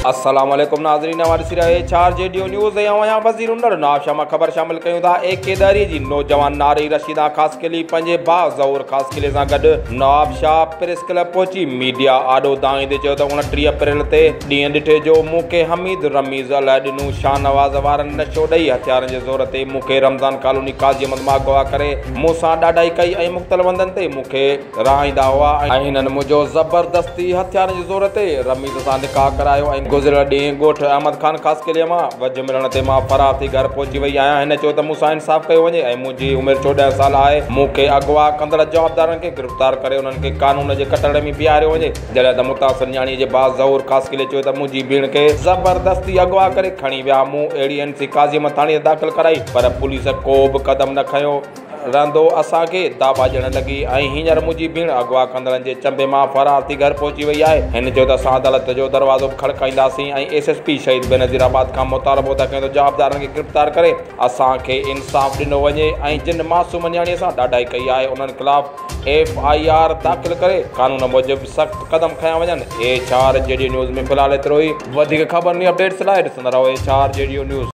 السلام عليڪم ناظرين اوهان ڏسي رهيا آهيو H R G D news ۽ آئون آهيان وزير انڙ نوابشاهه مان خبر شامل ڪيون ٿا اي ڪي ڏهري جي نوجوان ناري رشيده خاصخيلي پنهنجي ڀاء ظهور خاصخيلي سان گڏ نوابشاهه پريس ڪلب پهچي ميڊيا آڏو دانهيندي چيو ته 29 اپريل تي ڏينهن ڏٺي جو مون کي حميد رميز الهه ڏنو شاهنواز وارن نشو ڏئي هٿيارن جي زور تي مون کي رمضان ڪالوني قاضي احمد مان اغوا ڪري مون سان ڏاڍائي ڪئي ۽ مختلف هنڌن تي مون کي رهائيندا هئا ۽ هنن منهنجو زبردستي هٿيارن جي زور تي رميز سان نڪاح ڪرايو ۽ گذريل ڏينهن ڳوٺ احمد خان خاصخيلي مان وجهه ملڻ تي مان فرار ٿي گهر پهچي وئي آهيان. هن چيو ته مون سان انصاف ڪيو وڃي ۽ منهنجي عمر 14 سال آهي، مون کي اغوا ڪندڙ جوابدارن کي گرفتار ڪري انهن کي قانون جي ڪٽهڙي ۾ بيهاريو وڃي. جڏهن ته متاثر نياڻي جي ڀاء ظهور خاصخيلي چيو ته منهنجي ڀيڻ کي زبردستي اغوا ڪري کڻي ويا، مون اهڙي اين سي قاضي احمد ٿاڻي تي داخل ڪرائي پر پوليس ڪو به قدم نه کنيو. رهندو اسان کي داٻا ڏيڻ لڳي ۽ هينئر منهنجي ڀيڻ اغوا ڪندڙن جي چنبي مان فرار ٿي گهر پهچي وئي آهي. هن چيو ته اسان عدالت جو دروازو به کڙڪائينداسين ۽ ايس ايس پي شهيد بينظير آباد کان مطالبو ٿا ڪيون ته جوابدارن کي گرفتار ڪري اسان کي انصاف ڏنو وڃي ۽ جن معصوم نياڻي سان ڏاڍائي ڪئي آهي انهن خلاف ايف I R داخل ڪري قانون موجب سخت قدم کنيا وڃن. H R G D news ۾ في الحال ايترو ئي. وڌيڪ خبرن ۽ اپڊيٽس لاء ڏسندا رهو H R G D news.